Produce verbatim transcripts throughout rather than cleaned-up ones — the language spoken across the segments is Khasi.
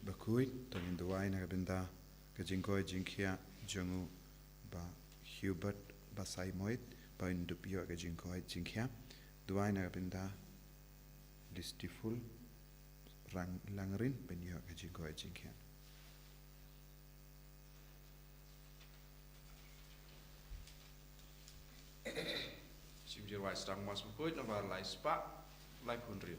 Bakhuid, to ngin duwai na ka bynta ka jingkoit jingkhiah jong u Bah Hubert Basaiawmoit, ba un dup ïoh ka jingkoit jingkhiah. Duwai na ka bynta Listiful Rang Langrin, ba un ïoh ka jingkoit jingkhiah. Shim Jingrwai Sdang Mas Bakhuid, nombar lai spah laiphew hynriew.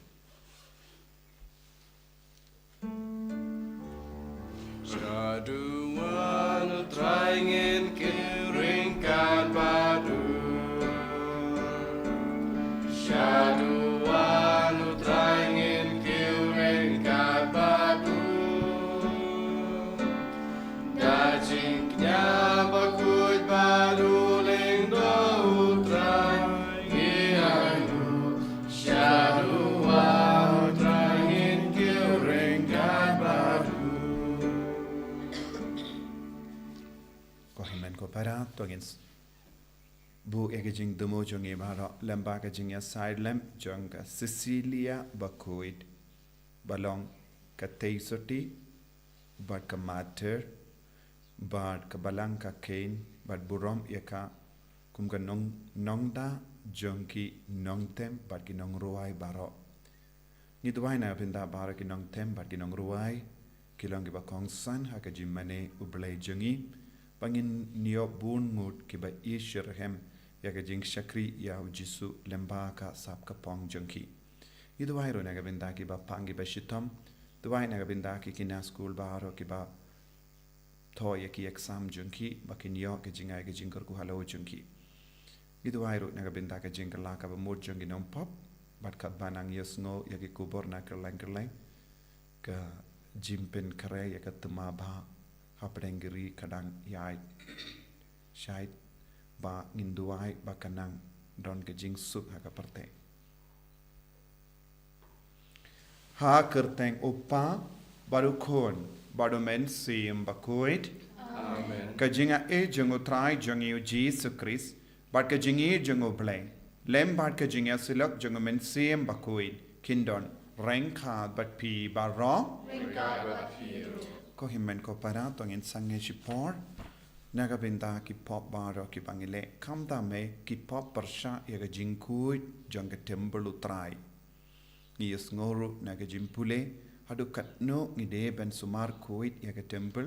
Shaduh wan u Trai, ngin kiew ryngkat bad u. Shaduh wan u Trai, ngin kiew ryngkat bad u. Da jingkñia bakhuid bad u lyngdoh u Trai, ngi ainguh. Shaduh wan u Trai, ngin kiew ryngkat bad u. Ko hynmen ko para, to ngin s-, buh ïa ka jingthmu jong ngi baroh lem bad ka jingïasaid lem jong ka Cecilia Bakhuid, ba long ka tei sotti bad ka martyr, bad ka balang ka kheiñ, bad burom ïa ka kum ka nong, nongda jong ki nongtem bad ki nongrwai baroh. Ngi duwai na ka bynta baroh ki nongtem bad ki nongrwai, ki long kiba kongsan ha ka jingmane U Blei jong ngi, ba ngin ïoh bun ngut kiba ïeit shitrhem ïa ka jingshakri ïa U Jisu lem bad ka sap ka pong jong ki. Ngi duwai ruh na ka bynta kiba pang kiba shitom, duwai na ka bynta ki khynnah skul baroh kiba thoh ïa ki exam jong ki, ba kin ïoh ka jingai ka jingkyrkhu halor jong ki. Ngi duwai ruh na ka bynta ka jingkylla kaba mut jong ki nongpop, bad katba nang ïohsngew ïa ki khubor na kylleng kylleng, ka jingpynkhreh ïa ka thma bha hapdeng ki ri ka dang ïaid shait, ba ngin duwai ba kan nang don ka jingsuk ha ka pyrthei. Ha ka kyrteng U Kpa, bad U Khun, bad U Mynsiem Bakhuid. Amen. Ka jingaiei jong U Trai jong ngi U Jisu Khrist, bad ka jingïeit jong U Blei, lem bad ka jingïasyllok jong U Mynsiem Bakhuid, kin don ryngkat bad phi baroh. Ryngkat bad phi ruh. Ko hynmen ko para, to ngin sangeh shipor na ka bynta ki pop baroh kiba ngi leh, khamtam eh ki pop pyrshah ïa ka jingkhuid jong ka templ U Trai. Ngi ïohsngew ruh na ka jingpule, haduh katno ngi dei ban sumar khuid ïa ka templ,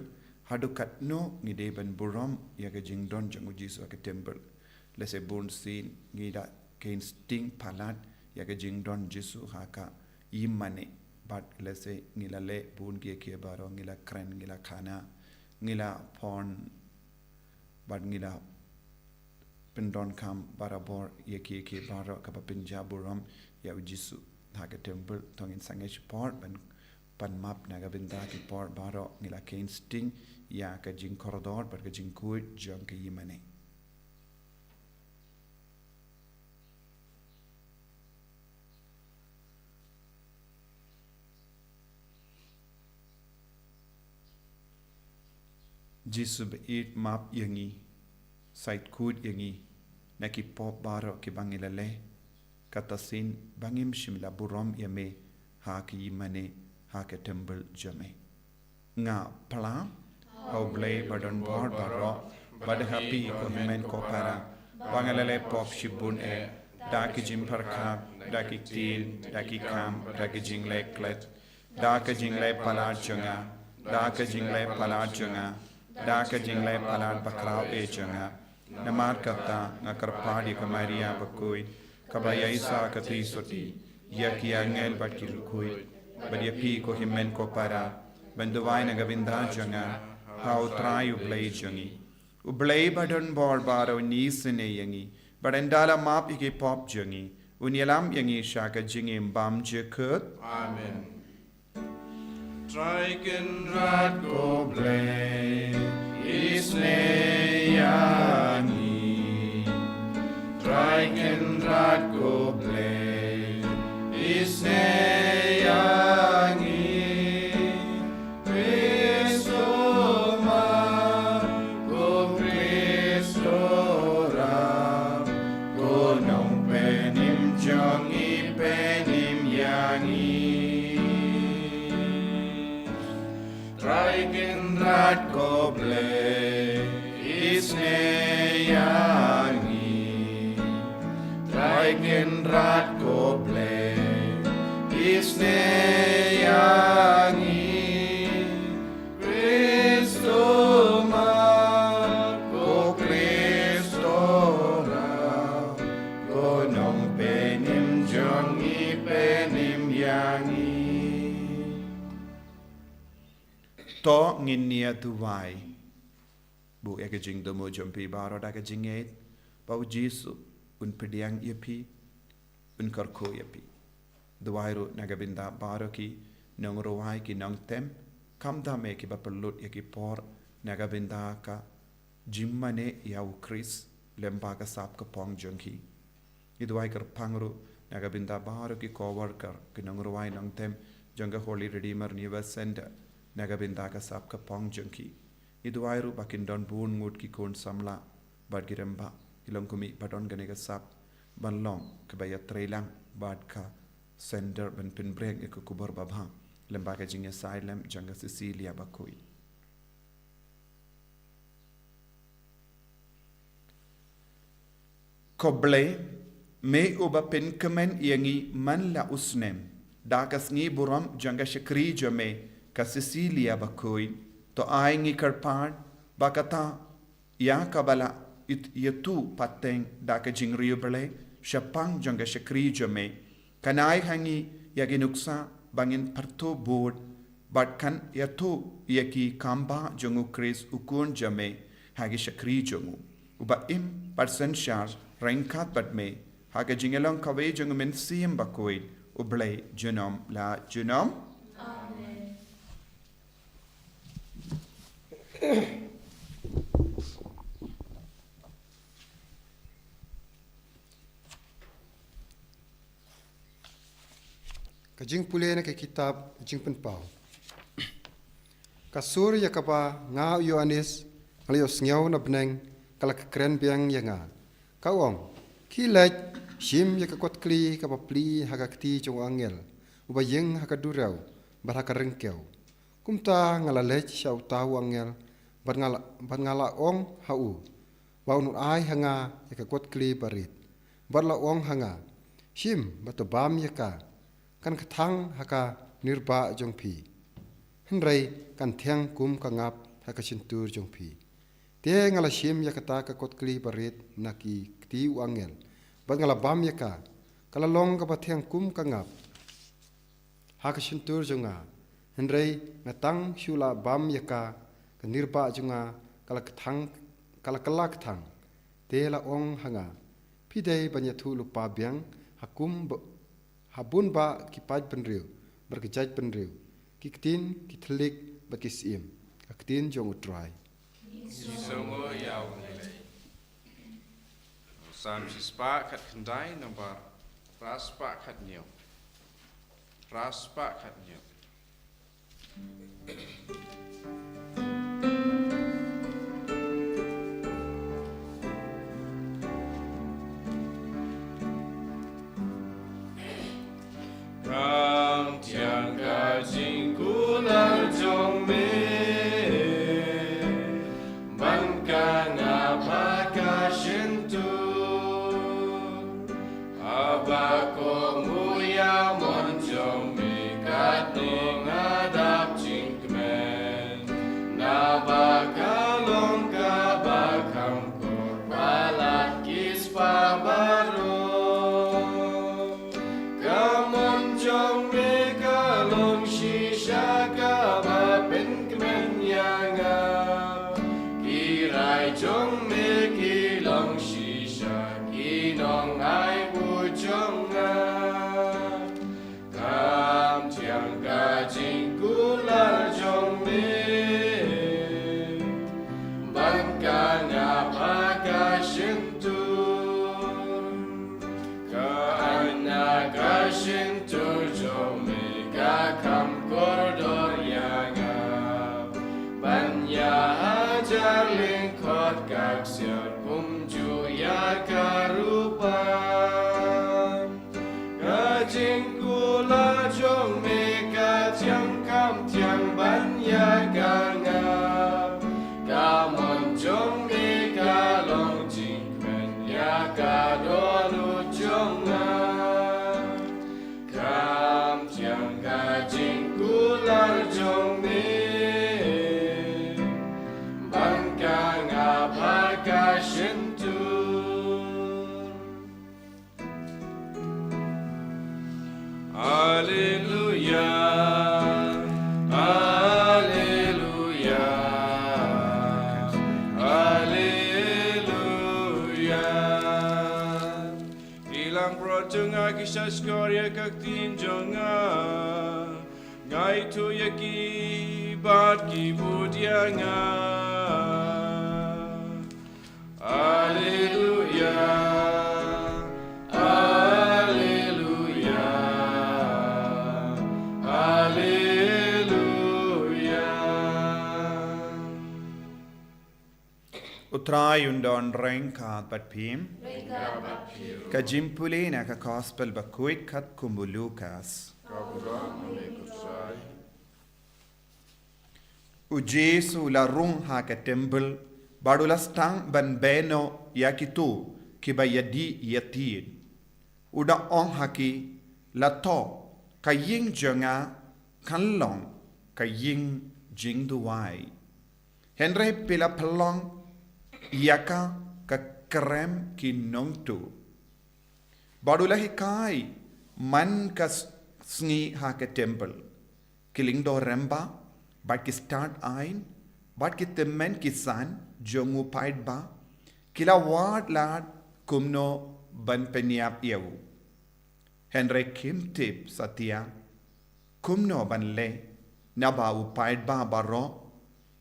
haduh katno ngi dei ban burom ïa ka jingdon jong U Jisu ha ka templ. Lehse bun sien ngi la kheiñ sting palat ïa ka jingdon Jisu ha ka ïingmane, bad lehse ngi la leh bun kiei kiei baroh, ngi la kren, ngi la khana, ngi la pon, bad ngi la pyndonkam barabor ïa kiei kiei baroh kaba pynjah burom ïa U Jisu ha ka templ. To ngin sangeh shipor ban pan map na ka bynta ki por baroh ngi la kheiñ sting ïa ka jingkordor bad ka jingkhuid jong ka ïingmane. Jisu ba ïeit, map ïa ngi, shait khuid ïa ngi na ki pop baroh kiba ngi la leh, kata sien ba ngim shym la burom ïa me ha ka ïingmane, ha ka templ jong me. Nga phla ha U Blei ba don bor baroh, bad ha phi ko hynmen ko para, ba nga la leh pop shibun eh, da ki jingpyrkhat, da ki ktien, da ki kam, da ki jingleh klet, da ka jingleh palat jong nga, da ka jingleh palat jong nga, da ka jingleh palat bakhraw eh jong nga. Namar kata nga kyrpad ïa ka Maria bakhuid, kaba ïaishah ka tei sotti, ïa ki angel bad ki riewkhuid, bad ïa phi ko hynmen ko para, ban duwai na ka bynta jong nga ha U Trai U Blei jong ngi. U Blei ba don bor baroh un isynei ïa ngi, bad ynda la map ïa ki pop jong ngi, un ïalam ïa ngi sha ka jingim bymjukut. Amen. Trai Kynrad ko Blei, isynei ïa ngi. Trai Kynrad ko Blei, isynei ïa ngi. Khrist u Mawlai, ko Khrist u Ram, ko Nongpynim jong ngi, pynim ïa ngi. Kynrad ko Blei, isnei ïa ngi. Trai Kynrad ko Blei, isnei ïa ngi. Khristus ma, ko Khristus ra, ko Nongpynim jong ngi, pynim ïa ngi. To ngin ïa duwai. Buh ïa ka jingthmu jong phi baroh da ka jingngeit ba U Jisu un pdiang ïa phi, un kyrkhu ïa phi. Duwai ruh na ka bynta baroh ki nongrwai, ki nongtem, khamtam eh kiba pynlut ïa ki por na ka bynta ka jingmane ïa U Khrist lyngba ka sap ka phong jong ki. Ngi duwai kyrpang ruh na ka bynta baroh ki co-worker, ki nongrwai nongtem jong ka Holy Redeemer New Birth Centre, na ka bynta ka sap ka phong jong ki. Ngi duwai ruh ba kin don bun ngut ki khun samla bad ki rangbah, ki longkmie ba don kane ka sap ban long kiba ïatreilang bad ka centre ban pynbeit ïa ka khubor babha lyngba ka jingïasaid lem jong ka Cecilia Bakhuid. Ko Blei, me uba pynkmen ïa ngi man la u snem da ka sngi burom jong ka shakri jong me ka Cecilia Bakhuid, to ai ngi kyrpad ba kata ïa kaba la it-, ïathuh pateng da ka jingriewblei shaphang jong ka shakri jong me, kan ai ha ngi ïa ki nuksa ba ngin pyrthuh bud bad kan ïathuh ïa ki kam ba jong U Khrist U Khun jong me ha ki shakri jong u. Uba im bad synshar ryngkat bad me ha ka jingïalong kawei jong U Mynsiem Bakhuid, U Blei junom la junom. Amen. Ka jingpule na ka kitab Jingpynpaw. Ka sur ïa kaba nga u Ïoannis nga la ïohsngew na bneng ka la kren biang ïa nga. Ka ong, khie leit, shim ïa ka kot kli kaba plie ha ka kti jong u angel uba ïeng ha ka duriaw bad ha ka ryngkew. Kumta nga la leit sha uta u angel bad nga la, bad nga la ong ha u ba un ai ha nga ïa ka kot kli barit. Bad la ong ha nga, shim bad to bam ïa ka, kan kthang ha ka nirbah jong phi, hynrei kan thiang kum ka ngap ha ka shyntur jong phi. Te nga la shim ïa kata ka kot kli barit na ki kti u angel bad nga la bam ïa ka, ka la long kaba thiang kum ka ngap ha ka shyntur jong nga. Hynrei nga tang shu la bam ïa ka, ka nirbah jong nga ka la kthang, ka la kylla kthang. Te la ong ha nga, phi dei ban ïathuh lypa biang ha kum ba, ha bun ba ki paid bynriew bad ki jait bynriew, ki ktien, ki thylliej bad ki syiem, ka ktien jong U Trai. Ngi sngew ïa U Blei. Salm shispah khatkhyndai, nombar phra spah khathynñiew. Phra spah khathynñiew. Kam thiang ka jingkular jong me, ban ka ngap ha ka shyntur. Haba kum u ïa mon jong me katne nga dap jingkmen. Naba ka long kaba kham kor palat ki spah baroh. Ka mon jong me ka long shisha kaba pynkmen ïa nga. Ki rai jong me ki long shisha ki nongai buit jong nga. Kam thiang ka jingkular jong me, ban ka ngap ha ka shyntur. Ka aiñ na ka shyntur jong me ka kham kordor ïa nga. Ban ïa hajar lyngkhot ka ksiar kumjuh ïa ka rupa. Ka jingkular jong me ka thiang kham thiang ban ïa ka Alleluia, alleluia, alleluia. Ki langbrot jong nga ki shahshkor ïa ka ktien jong nga. Nga ithuh ïa ki bad ki bud ïa nga. Alleluia, alleluia, alleluia. U Trai un don ryngkat bad phi. Ka jingpule na ka Gospel bakhuid katkum u Lukas. U Jisu u la rung ha ka templ, bad u la sdang ban beh noh ïa kito kiba ïadih ïatied. U da ong ha ki, la thoh, ka ïing jong nga kan long ka ïing jingduwai. Hynrei phi la pynlong ïa ka ka krem ki nongtuh. Bad u la hikai man ka s-, sngi ha ka templ. Ki lyngdoh rangbah, bad ki stad aiñ, bad ki tymmen ki san jong u paidbah, ki la wad lad kumno ban pynïap ïa u. Hynrei kim tip satia kumno ban leh, naba u paidbah baroh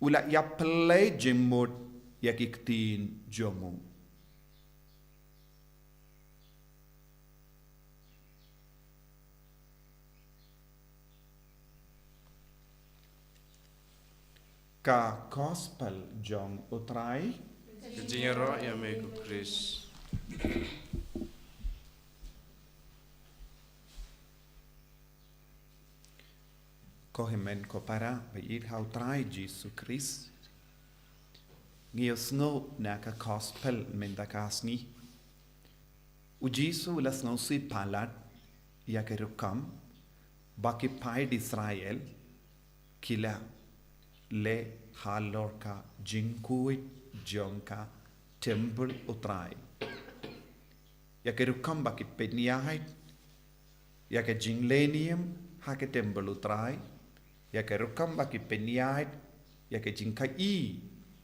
u la ïapyllait jingmut ïa ki ktien jong u. Ka Gospel jong u Trai. Ka jingïaroh ïa me ko Khrist. Ko hynmen ko para ba ïeit ha u Trai Jisu Khrist. Ngi ïohsngew na ka Gospel mynta ka sngi. U Jisu u la sngewsih palat ïa ka rukom ba ki paid Israel ki la leh halor ka jingkhuid jong ka templ u Trai. Ïa ka rukom ba ki pynïaid ïa ka jingleh niam ha ka templ u Trai, ïa ka rukom ba ki pynïaid ïa ka jingkhaïi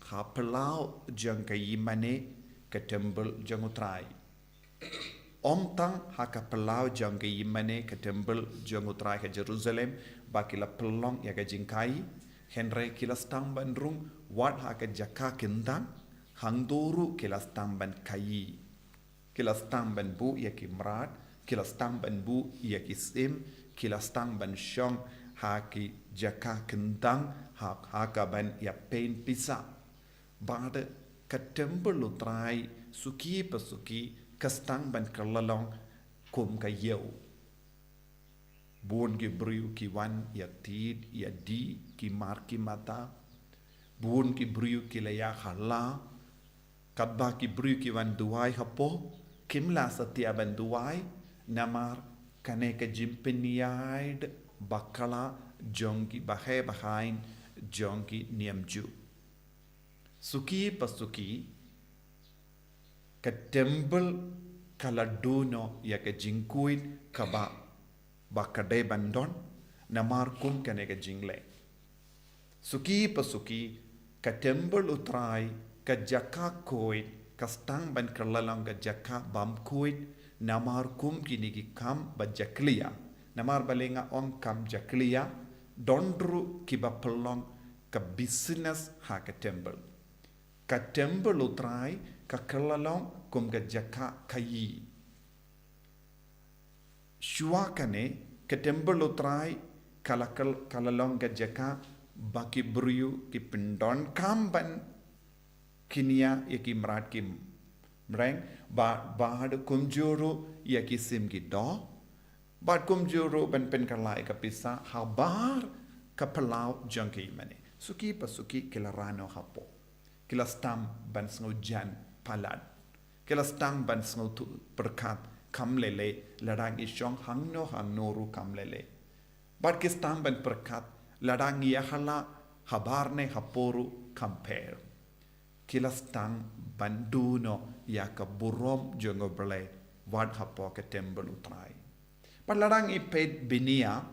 ha phyllaw jong ka ïingmane ka templ jong u Trai. Ym tang ha ka phyllaw jong ka ïingmane ka templ jong u Trai ha Jerusalem ba ki la pynlong ïa ka jingkhaïi, hynrei ki la sdang ban rung wat ha ka jaka kyndang, hangto ruh ki la sdang ban khaïi. Ki la sdang ban buh ïa ki mrad, ki la sdang ban buh ïa ki sim, ki la sdang ban shong ha ki jaka kyndang, ha, ha kaban ïa pynpisa. Bad ka templ u Trai suki pa suki ka sdang ban kylla long kum ka ïew. Bun ki briew ki wan ïatied ïadih, ki mar ki mata. Bun ki briew ki la ïahala. Katba ki briew ki wan duwai hapoh, kim lah satia ban duwai, namar kane ka jingpynïaid bakla jong ki baheh bahaiñ jong ki niam Jiw. Suki pa suki, ka templ ka la duh noh ïa ka jingkhuid kaba, ba ka dei ban don, namar kum kane ka jingleh. Suki pa suki, ka templ u Trai, ka jaka khuid, ka sdang ban kylla long ka jaka bym khuid, namar kum kine ki kam ba jakhlia. Namar balei nga ong kam jakhlia, don ruh kiba pynlong ka business ha ka templ. Ka templ u Trai, ka kylla long kum ka jaka khaïi. Shuwa kane, ka templ u Trai, ka la kyl-, ka la long ka jaka ba ki briew ki pyndonkam ban kñia ïa ki mrad ki mreng, ba, bad kumjuh ruh ïa ki sim ki doh, bad kumjuh ruh ban pynkylla ïa ka pisa habar ka phyllaw jong ka ïingmane. Suki pa suki ki la rah noh hapoh. Ki la sdang ban sngewjan palat. Ki la sdang ban sngewthuh pyrkhat kam lei lei, lada ngi shong hangno hangno ruh kam lei lei. Bad ki sdang ban pyrkhat lada ngi ïahala habar ne hapoh ruh kam pher. Ki la sdang ban duh noh ïa ka burom jong U Blei wat hapoh ka templ u Trai. Pat lada ngi peit bniah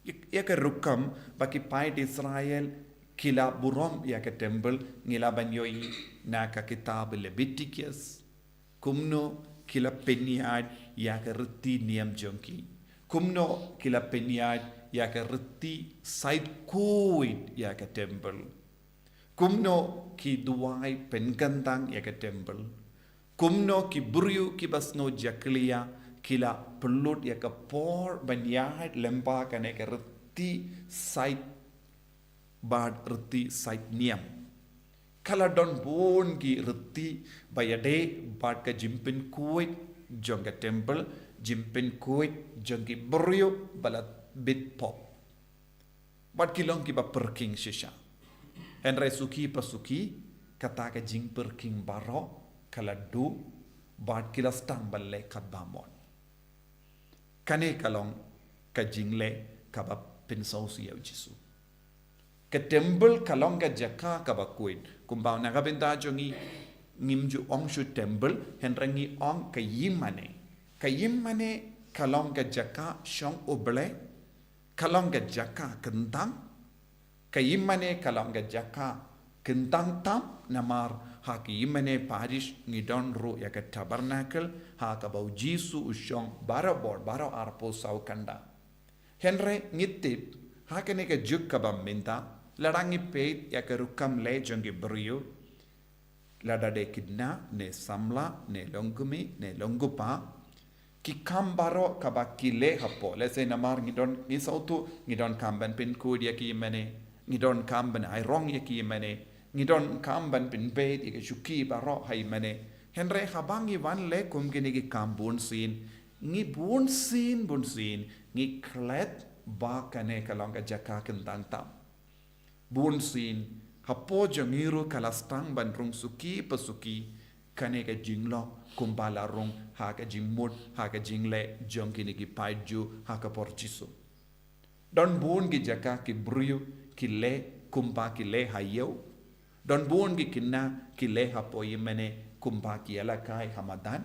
ïa ka rukom ba ki paid Israel ki la burom ïa ka temple, ngi lah ban ïohi na ka kitab Leviticus kumno ki la pynïaid ïa ka riti niam jong ki, kumno ki la pynïaid ïa ka riti sait khuid ïa ka temple, kumno ki duwai pynkyntang ïa ka temple, kumno ki briew kiba sngew jakhlia ki la pynlut ïa ka por ban ïaid lyngba kane ka riti sait bad riti sait niam. Ka la don bun ki riti ba ïadei bad ka jingpynkhuid jong ka temple, jingpynkhuid jong ki briew ba la bit pop. Bad ki long kiba pyrkhing shisha. Hynrei suki pa suki, kata ka jingpyrkhing baroh ka la duh, bad ki la sdang ban leh katba mon. Kane ka long ka jingleh kaba pynsngewsih ïa u Jisu. Ka temple ka long ka jaka kaba khuid. Kumba na ka bynta jong ngi, ngim ju ong shu temple, hynrei ngi ong ka ïingmane. Ka ïingmane ka long ka jaka shong U Blei, ka long ka jaka kyntang. Ka ïingmane ka long ka jaka kyntang tam, namar ha ka ïingmane parish ngi don ruh ïa ka tabernacle ha kaba u Jisu u shong barabor, baroh arphew saw kynda. Hynrei ngi tip, ha kane ka juk kaba mynta, lada ngi peit ïa ka rukom leh jong ki briew, lada dei khynnah, ne samla, ne longkmie, ne longkpa, ki kam baroh kaba ki leh hapoh. Let's say namar ngi don, ngi sngewthuh, ngi donkam ban pynkhuid ïa ka ïingmane, ngi donkam ban ai rong ïa ka ïingmane, ngi donkam ban pynbeit ïa ka shuki baroh ha ïingmane. Hynrei haba ngi wan leh kum kine ki kam bunsien, ngi bunsien, bunsien, ngi klet ba kane ka long ka jaka kyntang tam. Bunsien, hapoh jong ngi ruh ka la sdang ban rung suki pa suki kane ka jinglong kumba la rung ha ka jingmut, ha ka jingleh jong kine ki paid Jiw ha ka por Jisu. Don bun ki jaka ki briew ki leh kumba ki leh ha ïew. Don bun ki khynnah ki leh hapoh ïingmane kumba ki ïalehkai ha madan.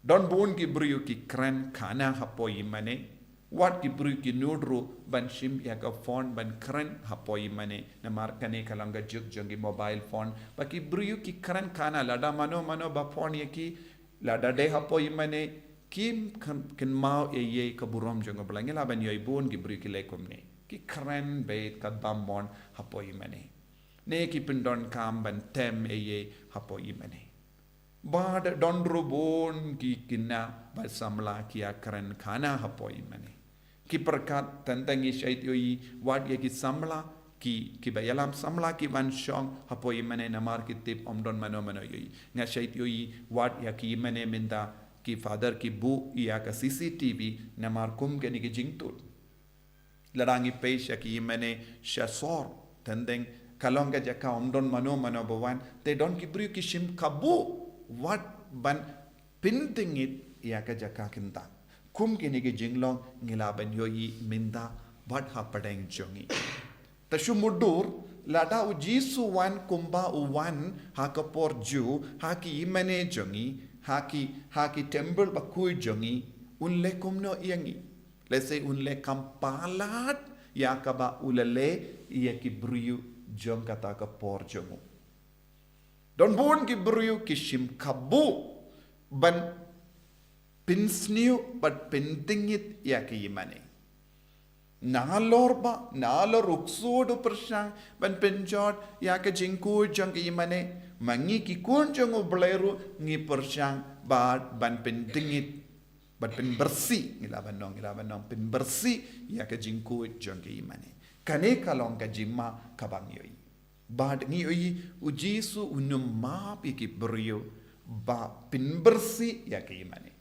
Don bun ki briew ki kren khana hapoh ïingmane. Wat ki briew ki nud ruh ban shim ïa ka phone ban kren hapoh ïingmane. Namar kane ka long ka juk jong ki mobile phone. Ba ki briew ki kren khana lada mano mano ba phone ïa ki, lada dei hapoh ïingmane, kim kyn-, kynmaw ei ei ka burom jong U Blei. Ngi lah ban ïohi bun ki briew ki leh kumne. Ki kren beit katba mon hapoh ïingmane. Ne ki pyndonkam ban tem ei ei hapoh ïingmane. Bad don ruh bun ki khynnah bad samla ki ïa kren khana hapoh ïingmane. Ki pyrkhat tang tang ngi shait ïohi wat ïa ki samla ki, kiba ïalam samla ki wan shong hapoh ïingmane namar ki tip ym don mano mano ïohi. Nga shait ïohi wat ïa ki ïingmane mynta ki father ki buh ïa ka C C T V namar kum kane ki jingtut. Lada ngi peit sha ki ïingmane sha sor, tang tang ka long ka jaka ym don mano mano ba wan, te don ki briew ki shim kabu wat ban pyntngit ïa ka jaka kyntang. Kum kine ki jinglong ngi lah ban ïohi mynta bad hapdeng jong ngi. Te shu mutdur, lada u Jisu wan kumba u wan ha ka por Jiw, ha ki ïingmane jong ngi, ha ki, ha ki temple bakhuid jong ngi, un leh kumno ïa ngi. Let's say un leh kam palat ïa kaba u la leh ïa ki briew jong kata ka por jong u. Don bun ki briew ki shim kabu ban pynsniew bad pyntngit ïa ka ïingmane. Nalor ba, nalor u ksuid u pyrshang ban pynjot ïa ka jingkhuid jong ka ïingmane, ma ngi ki khun jong U Blei ruh ngi pyrshang bad ban pyntngit bad pynbyrsi, ngi lah ban ong, ngi lah ban ong pynbyrsi ïa ka jingkhuid jong ka ïingmane. Kane ka long ka jingma kaba ngi ïohi. Bad ngi ïohi u Jisu un ym map ïa ki briew ba pynbyrsi ïa ka ïingmane.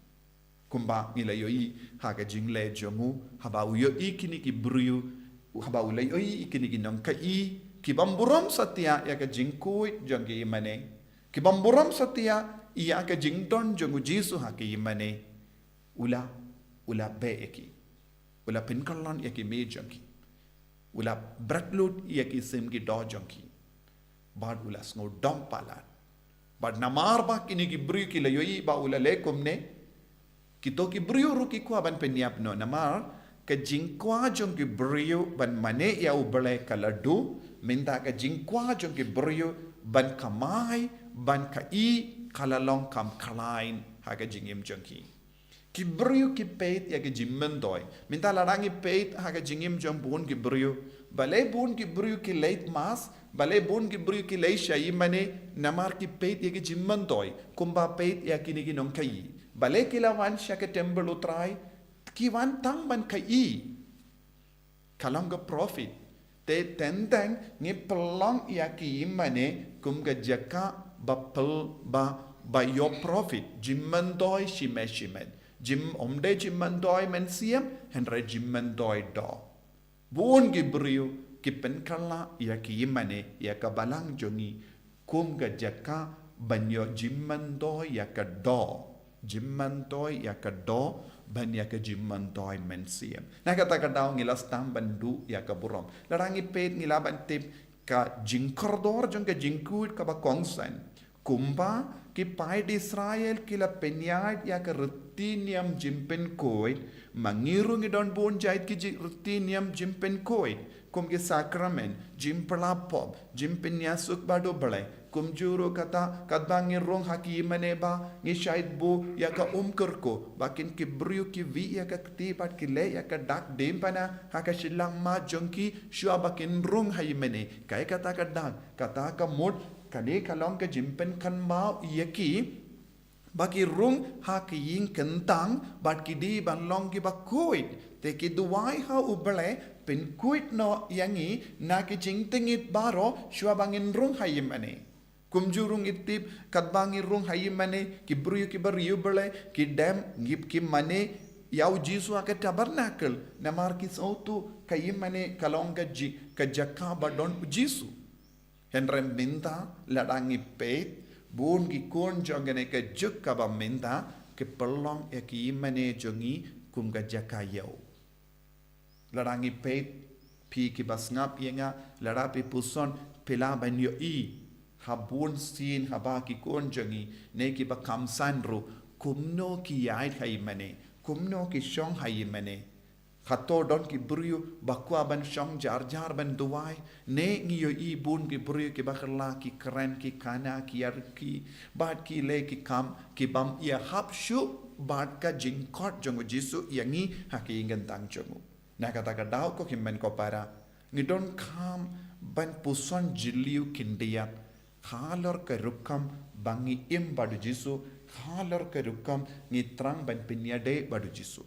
Kumba ngi la ïohi ha ka jingleh jong u, haba u ïohi kine ki briew, haba u la ïohi kine ki nongkaei ki bym burom satia ïa ka jingkhuid jong ka ïingmane, ki bym burom satia ïa ka jingdon jong u Jisu ha ka ïingmane. U la, u la beh ïa ki. U la pynkyllon ïa ki mei jong ki. U la bret lut ïa ki sim ki doh jong ki. Bad u la sngew dom palat. Bad namar ba kine ki briew ki la ïohi ba u la leh kumne, Kito ki briew ruh ki kwah ban pynïap noh namar ka jingkwah jong ki briew ban mane ïa U Blei ka la duh, mynta ka jingkwah jong ki briew ban kamai, ban ka i, ka la long kam khlaiñ ha ka jingim jong ki. Ki briew ki peit ïa ka jingmyntoi. Mynta lada ngi peit ha ka jingim jong bun ki briew. Balei bun ki briew ki leit mass, balei bun ki briew ki leit sha ïingmane, namar ki peit ïa ka jingmyntoi. Kumba peit ïa kine ki nongkhaïi. Balei ki la wan sha ka temple U Trai, ki wan tang ban khaïi. Ka long ka profit. Te teng teng ngi pynlong ïa ka ïingmane kum ka jaka ba pyl ba, ba ïoh profit. Jingmyntoi shimet shimet. Jing ym dei jingmyntoi mynsiem, hynrei jingmyntoi doh. Bun ki briew ki pynkylla ïa ka ïingmane, ïa ka balang jong ngi, kum ka jaka ban ïoh jingmyntoi ïa ka doh. Jingmyntoi ïa ka doh, ban ïa ka jingmyntoi mynsiem. Na kata ka daw ngi la sdang ban duh ïa ka burom. Lada ngi peit ngi lah ban tip ka jingkordor jong ka jingkhuid kaba kongsan. Kumba ki paid Israel ki la pynïaid ïa ka riti niam jingpynkhuid, ma ngi ruh ngi don bun jait ki ji-, riti niam jingpynkhuid. Kum ki sakramen, jingpyllait pop, jingpynïasuk bad U Blei. Kumjuh ruh kata, katba ngi rung ha ki ïingmane ba ngi shait buh ïa ka um kyrkhu, ba kin ki briew ki wih ïa ka kti bad ki leh ïa ka dak diengphna ha ka shyllangmat jong ki shuwa ba kin rung ha ïingmane. Kaei kata ka dak, kata ka mut, kane ka long ka jingpynkynmaw ïa ki, ba ki rung ha ka ïing kyntang, bad ki dei ban long kiba khuid. Te ki duwai ha U Blei, pynkhuid noh ïa ngi na ki jingtngit baroh shuwa ba ngin rung ha ïingmane. Kumjuh ruh ngi tip, katba ngi rung ha ïingmane, ki briew kiba riewblei, ki dem, ngi, ki mane ïa U Jisu ha ka tabernacle, namar ki sngewthuh ka ïingmane ka long ka ji-, ka jaka ba don U Jisu. Hynrei mynta lada ngi peit, bun ki khun jong kane ka juk kaba mynta, ki pynlong ïa ka ïingmane jong ngi kum ka jaka ïew. Lada ngi peit, phi kiba sngap ïa nga, lada phi puson, phi lah ban ïohi ha bun sien haba ki khun jong ngi, ne kiba khamsan ruh, kumno ki ïaid ha ïingmane, kumno ki shong ha ïingmane. Hato don ki briew ba kwah ban shong jar jar ban duwai, ne ngi ïohi bun ki briew kiba kylla ki kren, ki khana, ki ïarap, bad ki leh ki kam kibym ïahap shuh bad ka jingkhot jong U Jisu ïa ngi ha ka ïing kyntang jong u. Na kata ka daw ko hynmen ko para, ngi donkam ban puson jylliew khyndiat halor ka rukom ba ngi im bad U Jisu, halor ka rukom ngi thrang ban pynïadei bad U Jisu.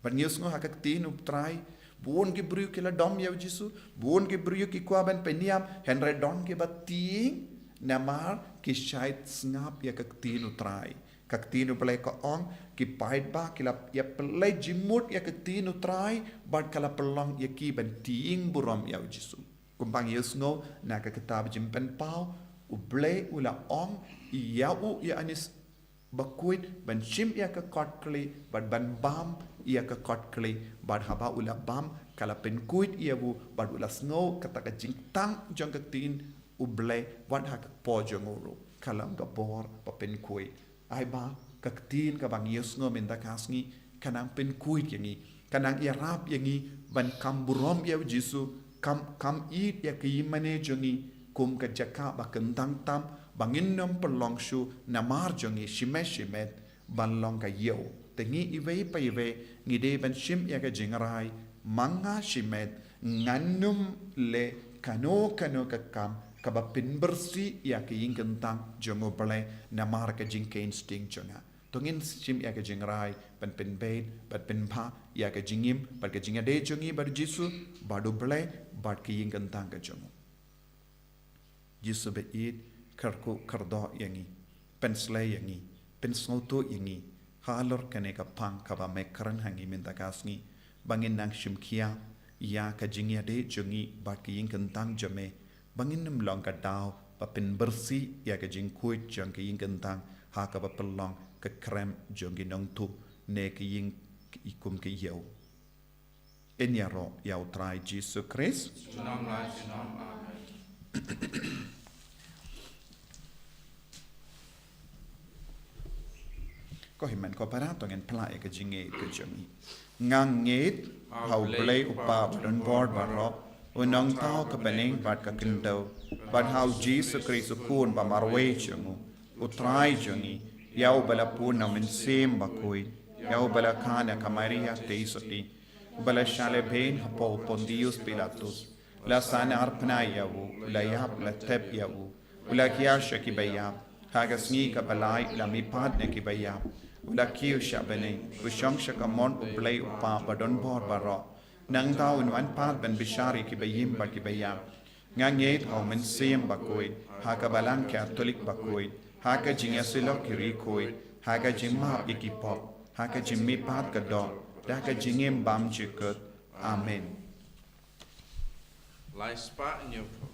Bad ngi ïohsngew ha ka ktien U Trai, bun ki briew ki la dom ïa U Jisu, bun ki briew ki kwah ban pynïap, hynrei don kiba tieng, namar ki shait sngap ïa ka ktien U Trai. Ka ktien U Blei ka ong, ki paidbah ki la ïa pynleit jingmut ïa ka ktien U Trai, bad ka la pynlong ïa ki ban tieng burom ïa U Jisu. Kumba ngi ïohsngew na ka kitab Jingpynpaw, U Blei u la ong ïa u Ïoannis Bakhuid ban shim ïa ka kotkhlieh, bad ban bam ïa ka kotkhlieh, bad haba u la bam, ka la pynkhuid ïa u, bad u la sngew kata ka jingtang jong ka ktien U Blei, wat ha ka kpoh jong u ruh, ka long ka bor ba pynkhuid. Ai ba, ka ktien kaba ngi ïohsngew mynta ka sngi, ka nang pynkhuid ïa ngi, ka nang ïarap ïa ngi, ban kham burom ïa U Jisu, kham, kham ïeit ïa ka ïingmane jong ngi, kum ka jaka ba kyntang tam, ba ngin ym pynlong shuh namar jong ngi shimet shimet, ban long ka ïew. Te ngi iwei pa iwei, ngi dei ban shim ïa ka jingrai, ma nga shimet, ngan ym leh kano kano ka kam, kaba pynbyrsih ïa ka ïing kyntang jong U Blei, namar ka jingkheiñ sting jong nga. To ngin shim ïa ka jingrai, ban pynbeit, ban pynbha, ïa ka jingim, bad ka jingïadei jong ngi bad U Jisu, bad U Blei, bad ka ïing kyntang ka jong u. Jisu ba ïeit, kyrkhu kyrdoh ïa ngi, pynshlei ïa ngi, pynsngewthuh ïa ngi, halor kane ka phang kaba me kren ha ngi mynta ka sngi, ba ngin nang shim khia, ïa ka jingïadei jong ngi bad ka ïing kyntang jong me, ba ngin ym long ka daw, ba pynbyrsih ïa ka jingkhuid jong ka ïing kyntang, ha kaba pynlong ka krem jong ki nongtuh, ne ka ïing kum ka ïew. Yn ïaroh ïa U Trai Jisu Khrist. Junom la junom. Amen. Ko hynmen ko para, to ngin phla ïa ka jingngeit ka jong ngi. Nga ngeit ha U Blei U Kpa badonbor baroh, U nongthaw ka bneng bad ka khyndew, bad ha U Jisu Khrist U Khun ba marwei jong U, U Trai jong ngi, ïa uba la pun na U Mynsiem Bakhuid, ïa uba la kha na ka Maria Theisotti, uba la shah lehbeiñ hapoh u Pontius Pilatus, la sahnarphna ïa u, u la ïap, la tep ïa u, u la khia sha kiba ïap, ha ka sngi kaba lai u la mihpat na kiba ïap, u la kiew sha bneng, u shong sha kamon U Blei U Kpa badonbor baroh. Nangta un wan pat ban bishar ïa kiba im bad kiba ïap. Nga ngeit ha U Mynsiem Bakhuid, ha ka Balang Katholik bakhuid, ha ka jingïasyllok ki riewkhuid, ha ka jingmap ïa ki pop, ha ka jingmihpat ka doh, da ka jingim bymjukut. Amen. Lai spah hynñiewphew.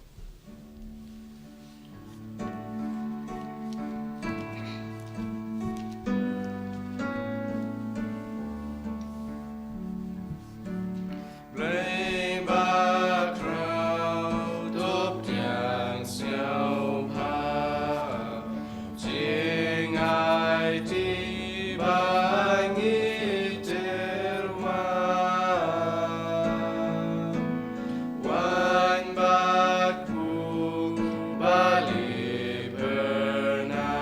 Blei bakhraw, to pdiang sngewbha, jingaiti ba ngi tyrwa. Wan bad u balei bernai,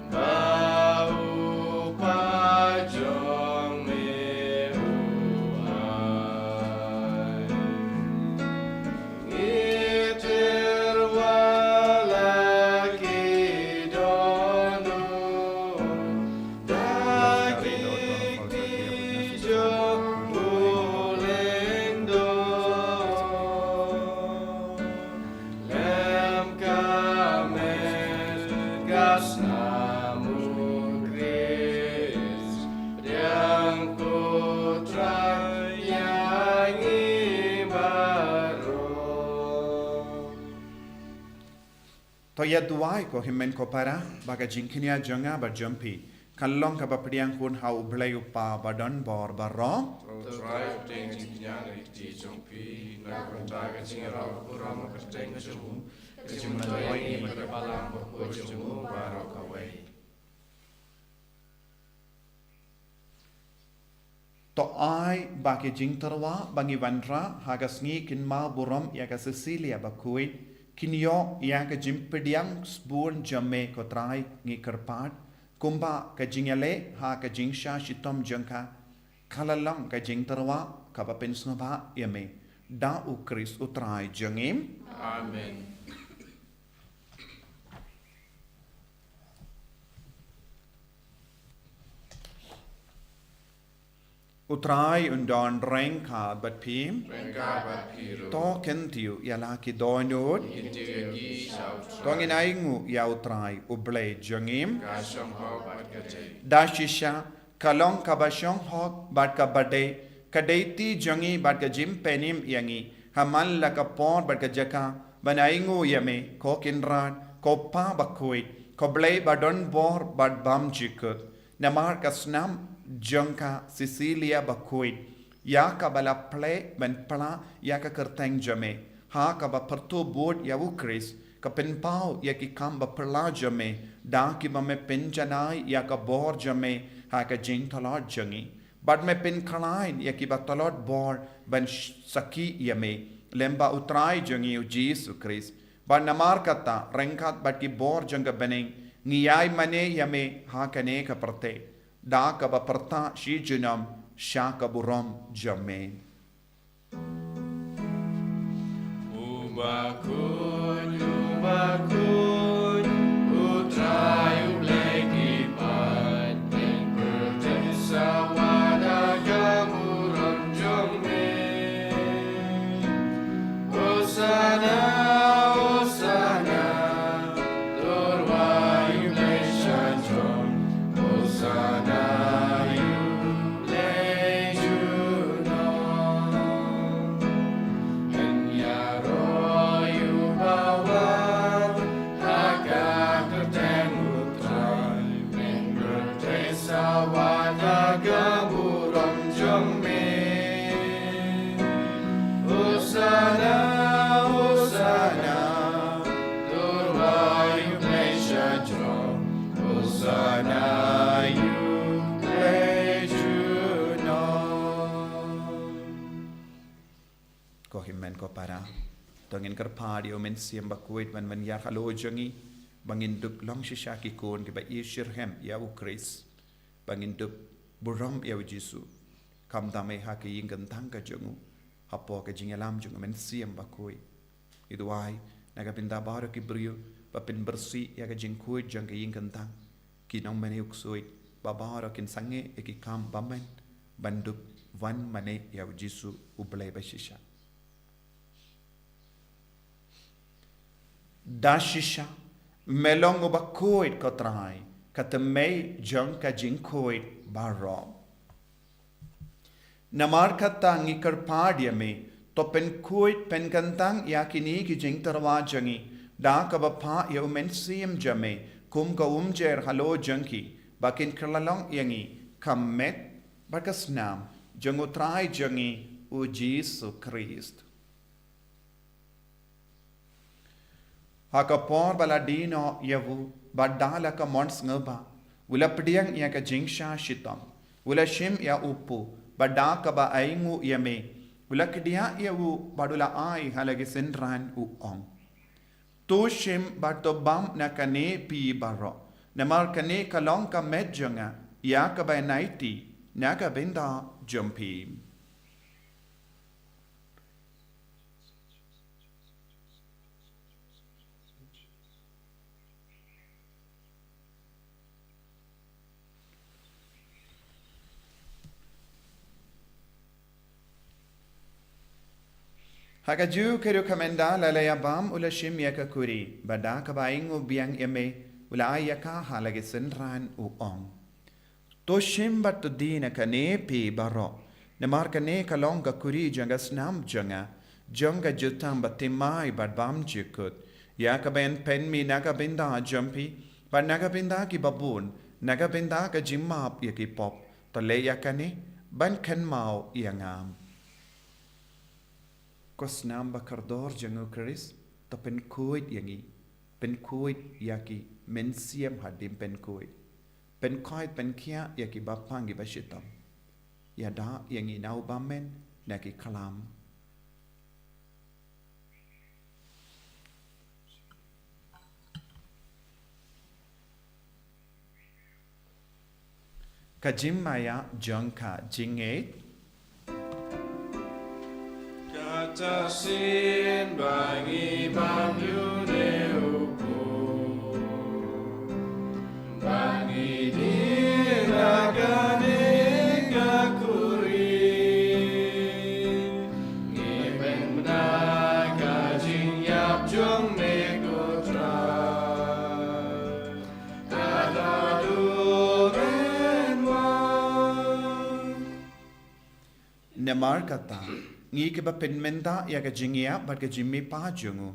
ba u pa jong me u ai. Ngi tyrwa la ki dohnud da ki kti jong u lyngdoh. Lem ka met ka snam u Khrist, pdiang ko Trai ïa ngi baroh. To ïa duwai ko hynmen ko para, ba ka jingkñia jong nga bad jong phi kan long kaba pdiang khun ha U Blei U Kpa badonbor baroh. To Trai, pdiang jingkñia na ki kti jong phi, na ka bynta ka jingïarap burom ha ka kyrteng jong u, ka jingmyntoi ïa ngi bad ka balang bakhuid jong u baroh kawei. To ai ba ki jingtyrwa ba ngi wanrah ha ka sngi kynmaw burom ïa ka Cecilia bakhuid kin ïoh ïa ka jingpdiang sbun jong me ko Trai, ngi kyrpad, kumba ka jingïaleh ha ka jingshah shitom jong ka, ka la long ka jingtyrwa kaba pynsngewbha ïa me, da U Khrist U Trai jong ngi. Amen. U Trai un don ryngkat bad phi. Ryngkat bad phi ruh. To kyntiew ïa la ki dohnud. Kyntiew ïa ki sha U Trai. To ngin ainguh ïa U Trai U Blei jong ngi. Ka shong hok bad ka dei. Da shisha ka long kaba shong hok bad kaba dei, ka dei kti jong ngi bad ka jingpynim ïa ngi ha man la ka por bad ka jaka ban ainguh ïa me, ko Kynrad, ko Pa bakhuid, ko Blei badonbor bad bymjukut. Namar ka snam jong ka Cecilia bakhuid, ïa kaba la plie ban phla ïa ka kyrteng jong me, ha kaba pyrthuh bud ïa U Khrist, ka pynpaw ïa ki kam baphylla jong me, da kiba me pynjanai ïa ka bor jong me ha ka jingtlot jong ngi. Bad me pynkhlaiñ ïa kiba tlot bor ban sh-, sakhi ïa me, lem bad U Trai jong ngi U Jisu Khrist. Bad namar kata, ryngkat bad ki bor jong ka bneng, ngi ïai mane ïa me ha kane ka pyrthei, da kaba pyrta shi junom sha ka burom jong me. U bakhuid, u bakhuid, U Trai U Blei ki paid, pynpyrthen sawa da ka burom jong me. Hosana, Hosana, to rwai U Blei sha jrong. Hosana ïa U Blei junom. Yn ïaroh ïa uba wan ha ka kyrteng U Trai. Pynpyrthen sawa da ka burom jong me. Hosana, Hosana. Ko hynmen ko para, to ngin kyrpad ïa u Mynsiem Bakhuid ban ban ïar halor jong ngi, ba ngin dup long shisha ki khun kiba ïeit shitrhem ïa u Khrist, ba ngin dup burom ïa u Jisu, khamtam eh ha ka ïing kyntang ka jong u, hapoh ka jingïalam jong u Mynsiem Bakhuid. Ngi duwai na ka bynta baroh ki briew, ba pynbyrsi ïa ka jingkhuid jong ka ïing kyntang, ki nongmane u ksuid, ba baroh kin sangeh ïa ki kam bymman, ban dup wan mane ïa u Jisu u Blei bashisha. Da shisha, me long uba khuid ko Trai, ka tymmen jong ka jingkhuid baroh. Namar kata ngi kyrpad ïa me, to pynkhuid pynkyntang ïa kine ki jingtyrwa jong ngi, da kaba phah ïa u Mynsiem jong me, kum ka umjer halor jong ki, ba kin kylla long ïa ngi, ka met, bad ka snam, jong u Trai jong ngi, u Jisu Khrist. Ha ka por ba la die noh ïa u, bad da la ka mon sngewbha, u la pdiang ïa ka jingshah shitom, u la shim ïa u kpu, bad da kaba ainguh ïa me, u la kdiah ïa u, bad u la ai ha la ki synran u ong. To shim bad to bam na kane phi baroh, namar kane ka long ka met jong nga, ïa kaba ïaid na ka bynta jong phi. Ha kajuh ka ruh ka mynta la la ïa bam u la shim ïa ka kuri, bad da kaba ainguh biang ïa me, u la ai ïa ka ha la ki synran u ong. To shim bad to die na kane phi baroh, namar kane ka long ka kuri jong ka snam jong nga, jong ka jutang bathymmai bad bymjukut, ïa kaba yn pynmih na ka bynta jong phi, bad na ka bynta kiba bun, na ka bynta ka jingmap ïa ki pop, to leh ïa kane, ban kynmaw ïa nga. Ko snam ba kordor jong u Khrist, to pynkhuid ïa ngi, pynkhuid ïa ki mynsiem hadien pynkhuid. Pynkhuid pynkhiah ïa ki bapang ki bashitom. Ïada ïa ngi na u bymman, na ki khlam. Ka jingmaïa jong ka jingngeit. Kata shisien ba ngi bam ïa une u khuid, ba ngi die na kane ka kuri, ngi pynbna ka jingïap jong me ko Trai. Namar kata, ngi kiba pynmynta ïa ka jingïap bad ka jingmihpat jong u,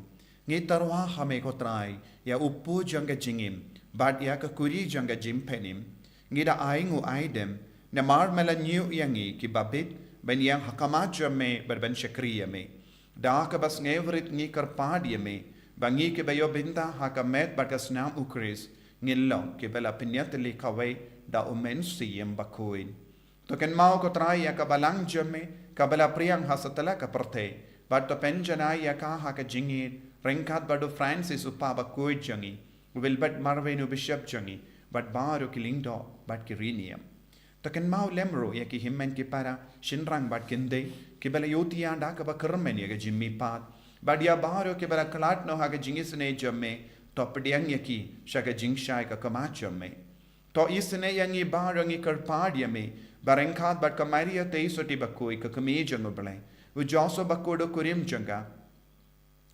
ngi tyrwa ha me ko Trai, ïa u kpu jong ka jingim, bad ïa ka kuri jong ka jingpynim, ngi da ai nguh ai dem, namar me la ñiew ïa ngi kiba bit, ban ïeng ha khmat jong me, bad ban shakri ïa me. Da kaba sngewrit ngi kyrpad ïa me, ba ngi kiba ïoh bynta ha ka met bad ka snam u Khrist, ngin long kiba la pynïatylli kawei da u Mynsiem Bakhuid. To kynmaw ko Trai ïa ka balang jong me, kaba la pdiang ha satlak ka pyrthei, bad to pynjanai ïa ka ha ka jingïeit, ryngkat bad u Francis u Papa bakhuid jong ngi, u Wilbert Marwein u Bishop jong ngi, bad baroh ki lyngdoh, bad ki riewniam. To kynmaw lem ruh ïa ki hynmen ki para, shynrang bad kynthei, kiba la ïohthiah da kaba kyrmen ïa ka jingmihpat. Bad ïa baroh kiba la khlad noh ha ka jingisynei jong me, to pdiang ïa ki, sha ka jingshai ka khmat jong me. To isynei ïa ngi baroh ngi kyrpad ïa me, ba ryngkat bad ka Maria Theisotti bakhuid ka kmie jong u Blei. U Joseph bakhuid u kurim jong ka.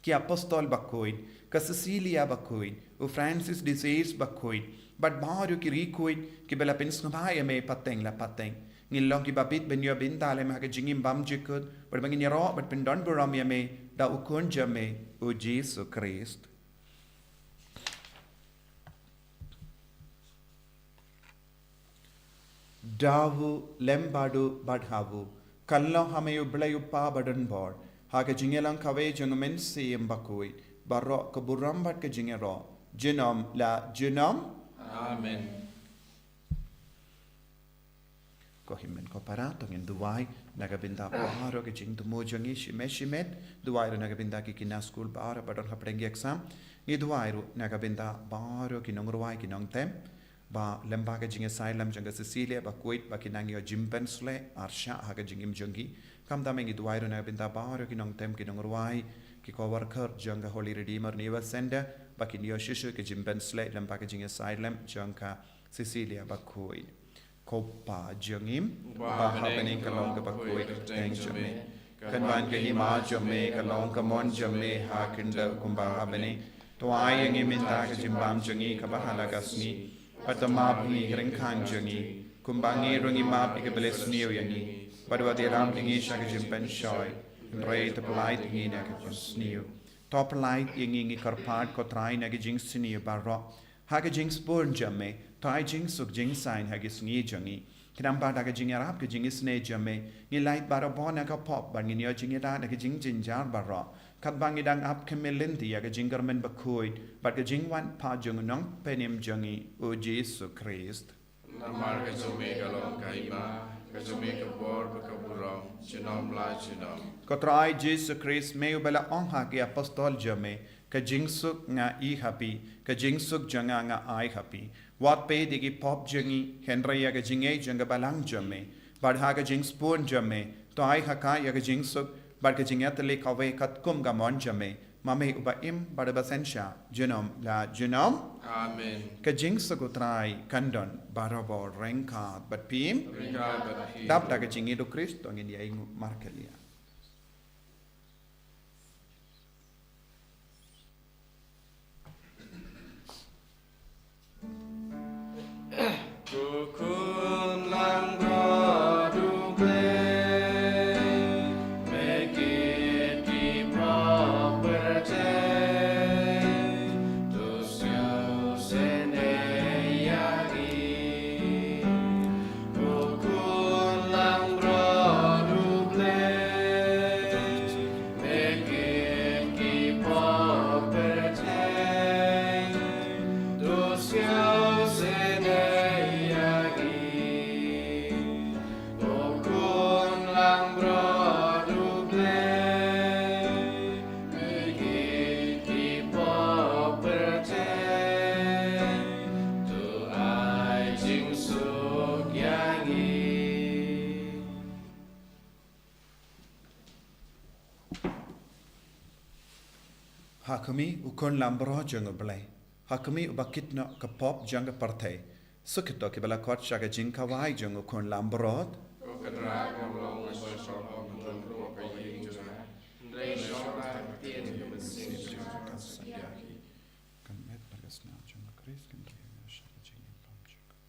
Ki apostol bakhuid, ka Cecilia bakhuid, u Francis de Sales bakhuid, bad baroh ki riewkhuid, kiba la pynsngewbha ïa me pateng la pateng. Ngin long kiba bit ban ïoh bynta lem ha ka jingim bymjukut, bad ba ngin ïaroh, bad pyndonburom ïa me, da u khun jong me, u Jisu Khrist. Da u lem bad u bad ha u. Kan long ha me u Blei u Kpa badonbor. Ha ka jingïalang kawei jong u Mynsiem Bakhuid. Baroh ka burom bad ka jingïaroh. Junom la junom. Amen. Ko hynmen ko para, to ngin duwai na ka bynta baroh ki jingthmu jong ngi shimet shimet. Duwai ruh na ka bynta ki khynnah skul baroh ba don hapdeng ki exam. Ngi duwai ruh na ka bynta baroh ki nongrwai ki nongtem ba lyngba ka jingïasaid lem jong ka Cecilia Bakhuid ba kin nang ïoh jingpynshlur arshah ha ka jingim jong ki. Khamtam ngi duwai ruh na ka bynta baroh ki nongtem ki nongrwai, ki co-worker jong ka Holy Redeemer Neighbour Center ba kin ïoh shisha ka jingpynshlur lyngba ka jingïasaid lem jong ka Cecilia Bakhuid. Ko Pa jong ngi ba ha bneng, ka long kaba khuid ka kyrteng jong me. Kan wan ka hima jong me, ka long ka mon jong me ha khyndew kumba ha bneng. To ai ïa ngi mynta ka jingbam jong ngi kaba ha la ka sngi. Bad to map ïa ngi ki ryngkang jong ngi, kumba ngi ruh ngi map ïa kiba leh sniew ïa ngi. Bad wat ïalam ïa ngi sha ka jingpynshoi, hynrei to pyllait ïa ngi na ka jingsniew. To pyllait ïa ngi, ngi kyrpad ko Trai, na ka jingsniew baroh. Ha ka jingsbun jong me, to ai jingsuk jingsaiñ ha ki sngi jong ngi. Khnang ba da ka jingïarap ka jingisynei jong me, ngin lait barabor na ka pop bad ngin ïoh jingïada na ka jingjynjar baroh. Katba ngi dang ap khmih lynti ïa ka jingkyrmen bakhuid bad ka jingwan pat jong u Nongpynim jong ngi, u Jisu Khrist. Namar ka jong me ka long ka hima, ka jong me ka bor bad ka burom, junom la junom. Ko Trai Jisu Khrist, me uba la ong ha ki apostol jong me, ka jingsuk nga ai ha phi, ka jingsuk jong nga nga ai ha phi. Wat peit ïa ki pop jong ngi, hynrei ïa ka jingngeit jong ka balang jong me. Bad ha ka jingsbun jong me, to ai ha ka ïa ka jingsuk bad ka jingïatylli kawei katkum ka mon jong me, ma me uba im bad uba synshar junom la junom. Amen. Ka jingsuk u Trai kan don barabor ryngkat bad phi. Ryngkat bad phi. Dap da ka jingïeit u Khrist to ngin ïa ïnguh markylliang. Ko khun langbrot U Blei, me kit ki pop pyrthei, to sngewsynei ïa ngi. Ko khun langbrot U Blei, me kit ki pop pyrthei, to sngewsynei ïa ngi. Ko khun langbrot U Blei, me kit ki pop pyrthei, to ai jingsuk ïa ngi. Ha khmih, u khun langbrot jong U Blei. Ha khmih, uba kit noh ka pop jong ka pyrthei. Suk ïa kito kiba la khot sha ka jingkhawai jong u khun langbrot. Ko Kynrad, ngam long ban shong ha ka throne kaba ïing jong nga, hynrei shong ha ka ktien ka mynsiem jong nga kan sa ïa ki. Ka met bad ka snam jong u Khrist kin ri ïa nga sha ka jingim bymjukut.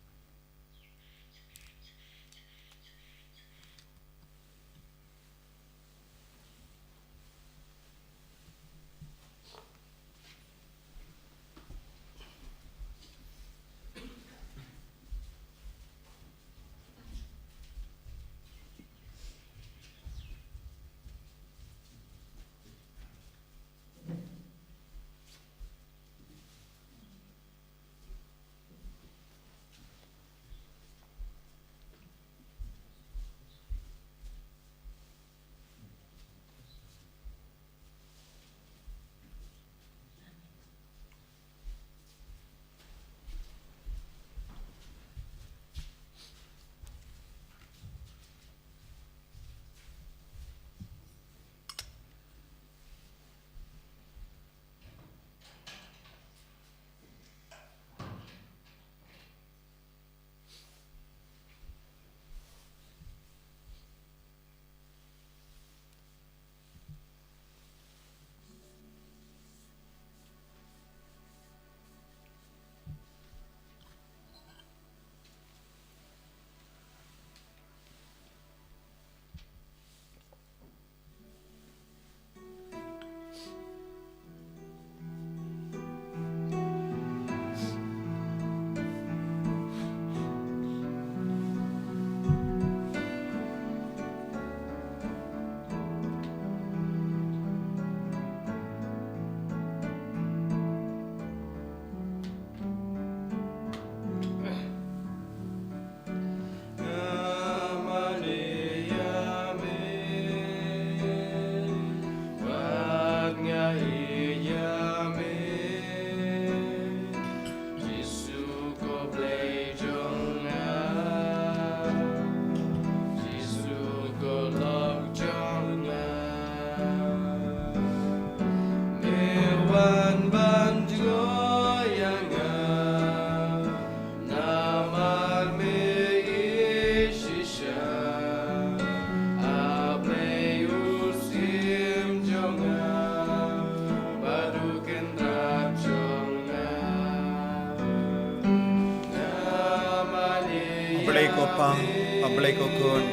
Blei ko Khun,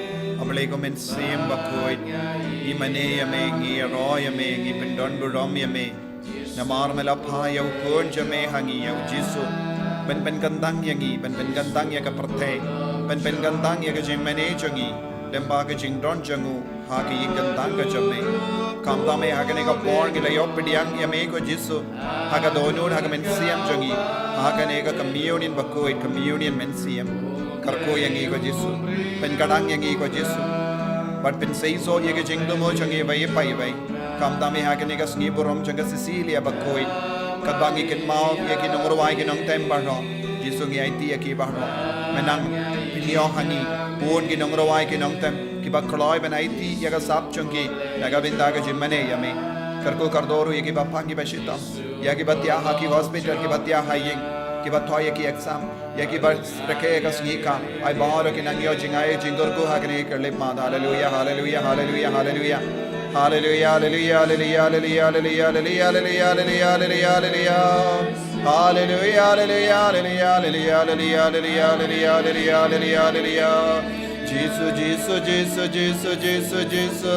A Blei ko Mynsiem Bakhuid, ngi mane ïa me, ngi ïaroh ïa me, ngi pyndon burom ïa me. Namar me la phah ïa u Khun jong me ha ngi, ïa u Jisu, ban pynkyntang ïa ngi, ban pynkyntang ïa ka pyrthei, ban pynkyntang ïa ka jingmane jong ngi lyngba ka jingdon jong u ha ka ïing kyntang ka jong me. Kumta me ha kane ka por ngi la ïoh pdiang ïa me ko Jisu ha ka dohnud ha ka mynsiem jong ngi, ha kane ka communion bakhuid, communion mynsiem. Kyrkhu ïa ngi ko Jisu, pynkdang ïa ngi ko Jisu, bad pynseisoh ïa ka jingthmu jong ngi iwei pa iwei. Kumta me ha kane ka sngi burom jong ka Sisilia Bakhuid, katba ngi kynmaw ïa ki nongrwai ki nongtem baroh, Jisu ngi aiti ïa ki baroh. Me nang pynïoh ha ngi bun ki nongrwai ki nongtem kiba kloi ban aiti ïa ka sap jong ki na ka bynta ka jingmane ïa me. Kyrkhu kyrdoh ruh ïa kiba pang kiba shitom, ïa kiba thiah ha ki hospital, kiba thiah ha ïing, kiba thoh ïa ki exam, ïa kiba rakhe ïa ka sngi ka. Ai baroh ki nang ïoh jingai jingkyrkhu ha kane ka lip mat. Haleluia, haleluia, haleluia, haleluia. Haleluia, haleluia, haleluia, haleluia, haleluia, haleluia, haleluia, haleluia, haleluia. Haleluia, haleluia, haleluia, haleluia, haleluia, haleluia, haleluia, haleluia, haleluia. Jisu, Jisu, Jisu, Jisu, Jisu, Jisu.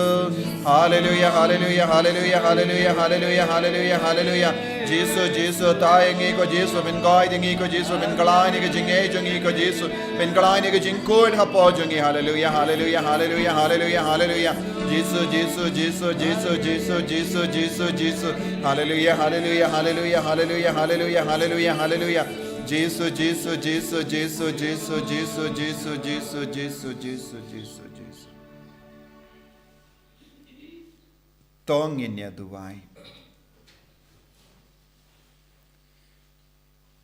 Haleluia, haleluia, haleluia, haleluia, haleluia, haleluia, haleluia. Jisu, Jisu, tai ïa ngi ko Jisu, pynkoit ïa ngi ko Jisu, pynkhlaiñ ïa ka jingngeit jong ngi ko Jisu, pynkhlaiñ ïa ka jingkhuid hapoh jong ngi. Haleluia, haleluia, haleluia, haleluia, haleluia. Jisu, Jisu, Jisu, Jisu, Jisu, Jisu, Jisu, Jisu. Haleluia, haleluia, haleluia, haleluia, haleluia, haleluia, haleluia. Jisu, Jisu, Jisu, Jisu, Jisu, Jisu, Jisu, Jisu, Jisu, Jisu, Jisu. To ngin ïa duwai.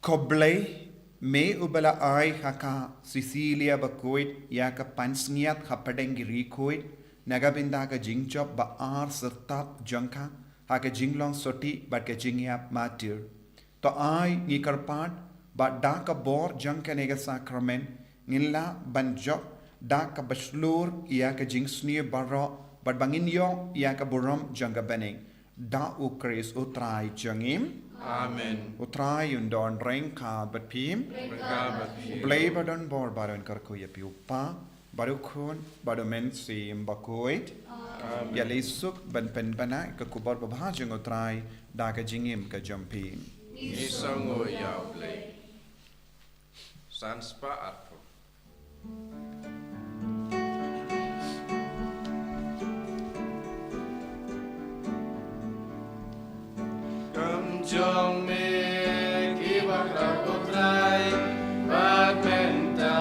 Ko Blei, me uba la ai ha ka Sisilia Bakhuid ïa ka pansngiat hapdeng ki riewkhuid na ka bynta ka jingjop ba ar syrtap jong ka ha ka jinglong sotti bad ka jingïap martir. To ai ngi kyrpad ba da ka bor jong kane ka sakramen ngin lah ban jop da kaba shlur ïa ka jingsniew baroh bad ba ngin ïoh ïa ka burom jong ka bneng. Da U Khrist U Trai jong ngi. Amen. U Trai un don ryngkat bad phi. Ryngkat bad phi. U Blei ba don bor baroh un kyrkhu ïa phi, U Kpa bad U Khun bad U Mynsiem Bakhuid. Amen. Ïa lei suk ban pynbna ïa ka khubor babha jong U Trai da ka jingim ka jong phi. Ngi sngewnguh ïa U Blei. San spah arphew. Kam jong me ki bakhraw ko Trai, bad mynta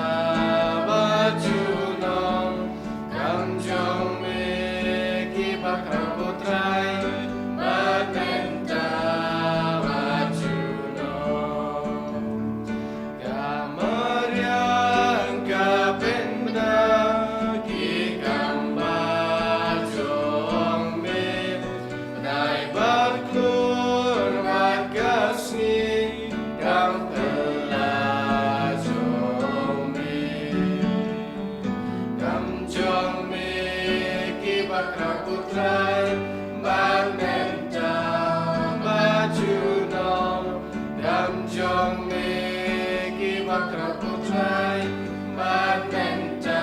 bad junom. Kam jong me ki bakhraw ko Trai, bad mynta bad junom. Ka mariang ka pynbna ki kam ba jong me, bnai bad klur bad ka sngi kam pynlah jong me. Kam jong me ki bakhraw ko Trai, bad mynta bad junom. Kam jong me ki bakhraw ko Trai, bad mynta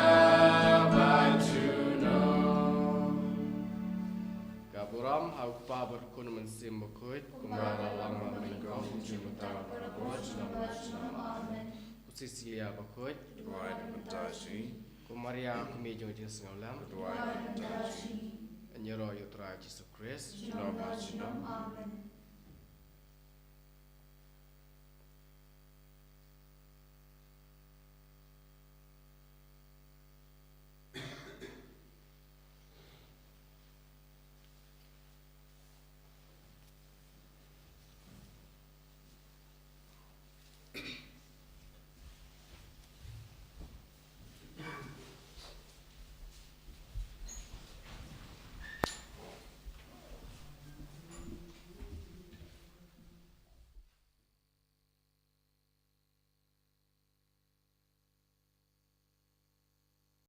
bad junom. Ka burom ha U Kpa bad U Khun, U Mynsiem Bakhuid, kumba la long ha ka lyngkot, mynta bad baroh junom junom. Amen. Ko Sisilia Bakhuid, duwai na ka bynta jong ngi. Ko Maria, ko mei jong ka jingsngewlem, duwai na ka bynta jong ngi. Ïaroh ïa U Trai Jisu Khrist, junom ha junom. Amen.